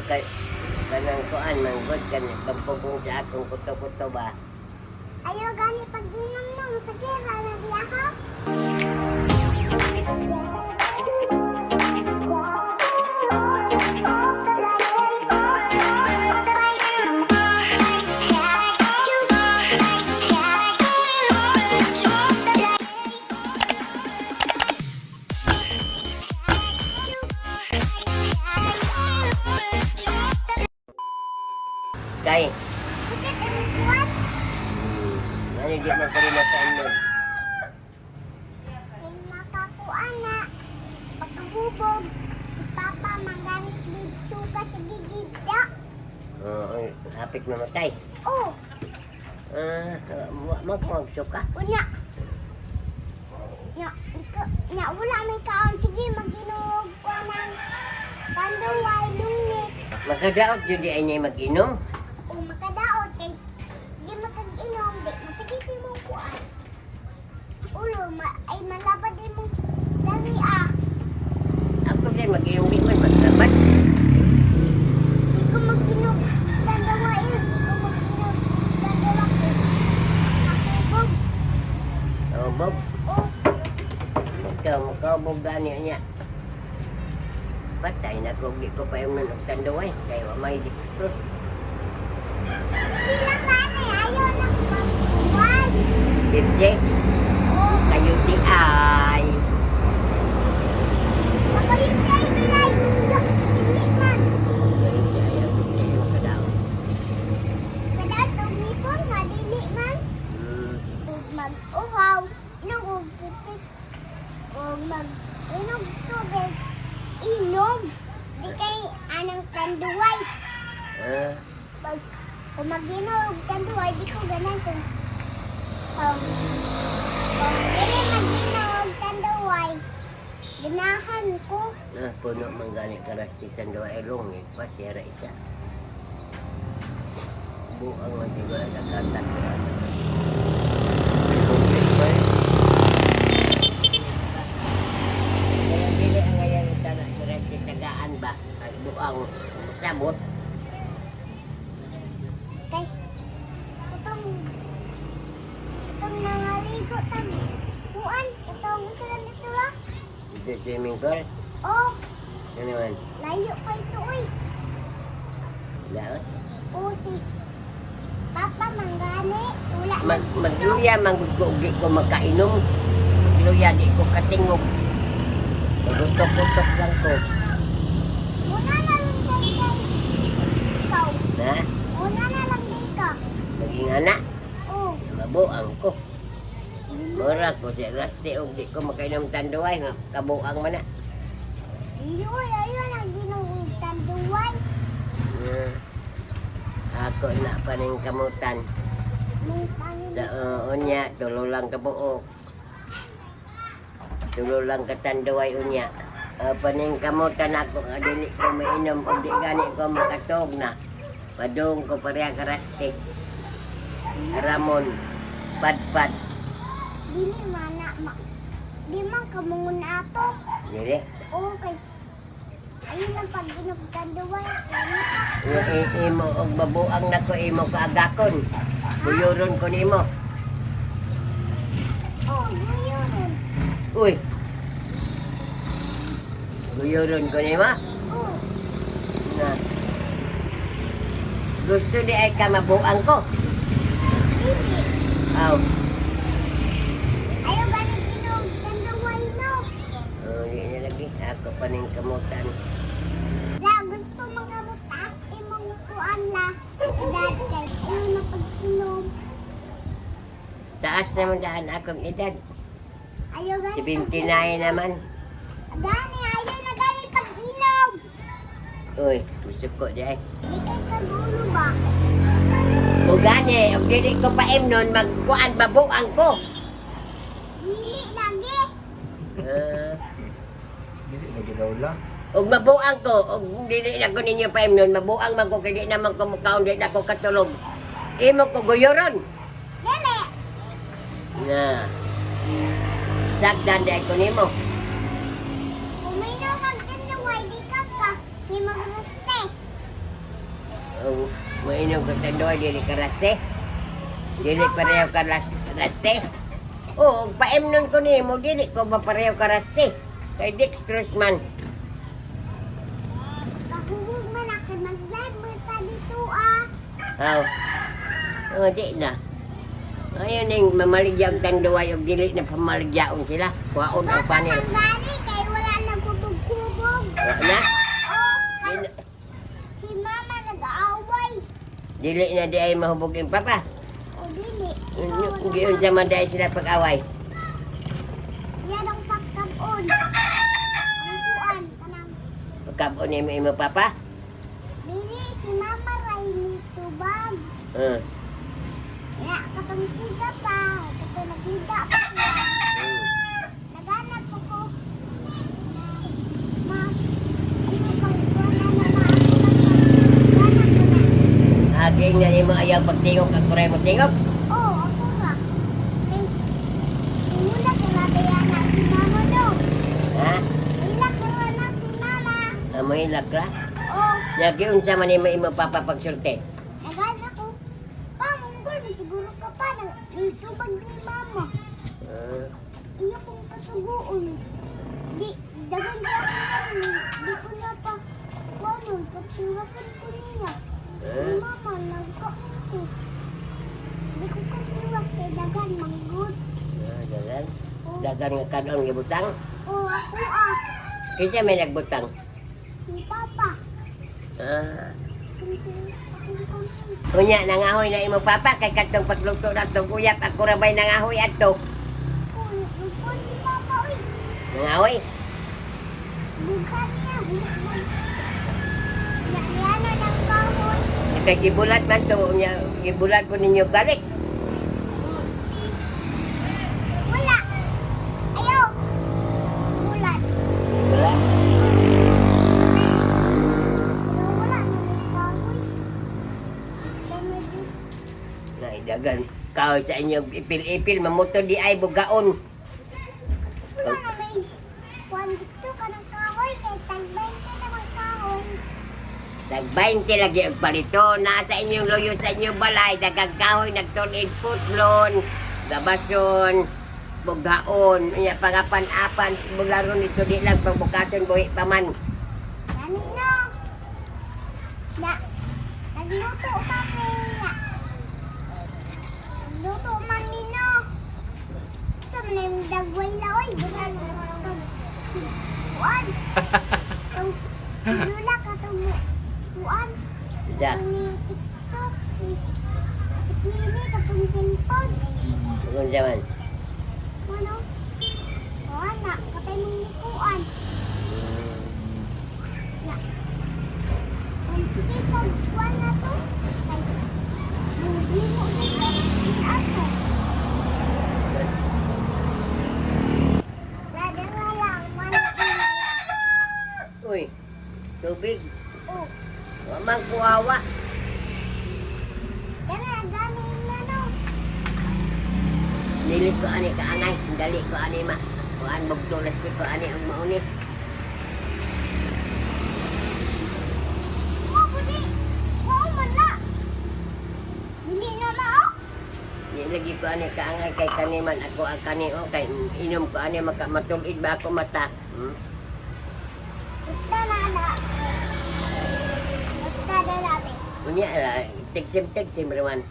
Ko kay kanang kuan manggod kan pagpugong sa akong kuto-kuto ba. Ayaw gani pag-inom nung sakira na diya ka. Kay Sakit imong kuwan. Ano di man kami makainom. Kay makakuan na pagkahubog. Si Papa mangganis suka sa gigida. Oo, hapit mamatay. Oh, Ah, wa man ko magsuka. unya. Nya, nya wala may kaon. Sige, mag-inog ko ng tanduay lungit. Makadaot jud di ay niya mag-inom. O makadaot kay di makag-inom, di masakit imong kuan. Ulo ma, ay malabad imong dali ah. Ako din mag-inom di man maglaban. Di ko mag-inog tanduay, di ko mag-inog tanduay kay nakubog. Oh, Bob. O Ikaw, makaubog gani niya. Patay na ko, di ko pa yung og tanduay. Kay wa may dextrose. Sila gani ayaw na magkuan. Sipsi, O kayo di ay. makayot kay bilay. Dili man. Kayo di ay, ang di ay makadaot. Kadaot og nipon nga dili man. Ug mag-uhaw, inog og putik, ug mag inog tubig, inom. Di kay anang tanduay. Ah, Pag kung mag-inom og tanduay, di ko ganan kung dili mag-inom og tanduay, ganahan ko. Ah, puno man gani karas si tanduay lungit pa siya ra isa. Buang man siguro nagkatak. Lungit pa eh. Kaya dili ang ngayon tana si tagaan ba? At buang sabot. Kay katong katong nangaligo tang kuan katong unsa lang dito ah. Ito swimming pool. Oh, Ano man? layo pa ito uy. Laot. O si Papa manggani, wala Mag magluya manggod ko di ko makainom. Magluya di ko katingog. Magutok-utok lang ko. Una na lang kay kay ikaw. Na? Una na lang di ka. Maging anak. Oh, Mabuang ko. Mura ko si Rusty og di ko makainom tanduay. Kabuang man na. Iyoy, ayun ang ginuwi tanduay. Ako na paning kamutan. Mong pangin. Sa unya, tulo lang kabuok. Tulo lang katanduay unya. Paning kamutan ako nga dili ko mainom og di gani ko makatog na. Padung ko pareha ka Rusty. Ramon, padpad. Dili mana ma. Di man kamungon ato. Dili. Oh, kay ayun ang pag-inom tanduay. Nga imo og babuang nako imo kaagakon. Guyuron ko nimo. Oh, yun. Uy. Guyuron ko nimo. Oh, Na. Gusto di ay ka mabuang ko. dili. Aw. Ayaw gani ginom tanduay no. Oh, di na lagi. Ako pa ning kamutan. La, gusto mga taas imong kuan la. Edad kay ayaw na pag-inom. Taas naman daan akong edad. Ayaw gani. 79 naman. Gani, ayaw na gani pag-inom. Uy, gusto ko di ay. Di kay kagulo ba? O gani, og dili ko pa nun, magkuan babuang ko. Dili lagi. Ah, Dili lagi daw lang. Og mabuang ko, og dili na ko ninyo pa nun, mabuang man ko kay di naman ko mukaon, di na ko katulog. Imo ko guyuron. Dili. Na. Sagdan di ay ko nimo. Uminom ang tanduay, di ka ka. Ni magruste. Oh, mainom ka tanduay, dili ka raste. Dili pareho ka raste. Oo, paemnon ko nimo, dili ko ba pareho ka raste. Kay dextrose man. Kahubog man ako mag-live mo ta dito ah. Aw. Oh, di na. Ayun ning mamaligya og tanduay og dili na pamaligyaon sila. Kuhaon ang Papa panel. tanggani kay wala nang kubog-kubog. Wa na. Oh, Di na, si mama nag-aaway. dili na di ay mahubog yung papa. O dili. Giun sa man dahil sila pag-away. Yan ang pagkabon. Ang kuan kanang Pagkabon ni mo imo papa. dili si mama ray ni tubag. Ya, katong siga pa, katong naghiga pa siya. Naganap ko ma ano pang kuan na ma ako na ko na. Aging na nimo ayaw pagtingog kag kuray mo tingog. Oh, ako ra. Kay Muna ko na na si mama do. Ha? Ila ko na si mama. Amoy lakra. Oh, Nagiun sa man nimo imo papa pagsulti. nagana ko. Pa, munggol, man siguro ka pa. Dito bag ni mama. Iyo kong pasuguon. Di, dagan ko ako karon. Di ko na pa. Kuanon, pagtiwasan ko niya. Ni mama, nagkaon ko. Di ko katiwas kay dagan, manggol. Dagan. Oh, Dagan nga kanon gibutang. oh, ako ah. Kinsa may nagbutang? Si Papa. Kunti, akong kunti. Unya nangahoy na imo papa kay kadtong pagluto natong uyap ako ra bay nangahoy adto. Oh, nagpon si Papa, uy. Nangahoy. Bughan niya, bughan. Niya ng kahoy. Kay gibulat man to unya gibulat po ninyo balik. Wala. Ayaw. Bulat. Wala. Pero wala na may kahoy. Dami Naidagan. Kahoy sa inyo ipil-ipil mamuto di ay bugaon. Wala na may kuwan dito ka ng kahoy. Kay tag 20 naman kahoy. Tag 20 lagi og palito na sa inyong luyo sa inyong balay dagang kahoy nagtulid putlon, gabason, bugaon, unya pangapan-apan bularo nito di lang pagbukason buhi pa man. Gani no. Na. Nagluto kami na. Nagluto man ni no. Sa man yung dagway la oy. Bukan kag kuan. Tong lula ka tong kuan. Ja, Katong ni TikTok ni Tikmini katong cellphone. kung man. Ano? O ana, katay mong likuan. Na. Sige kag kuan na to. Kay mo kay ato. Brother na lang, man na lang. Uy, tubig. Oh, Wa man kuwawa. gana gani na no. Dili ko ani kaangay, dali ko ani ma. Kuan bugtulas ko ani ang mauni. Mo pudi. Mo man na. Dili na mao. Di lagi ko ani kaangay kay kaniman ako ang kani o kay inom ko ani maka matulid ba ako mata. Utta na na. Utta na na. Unya ra tigsim-tigsim raman.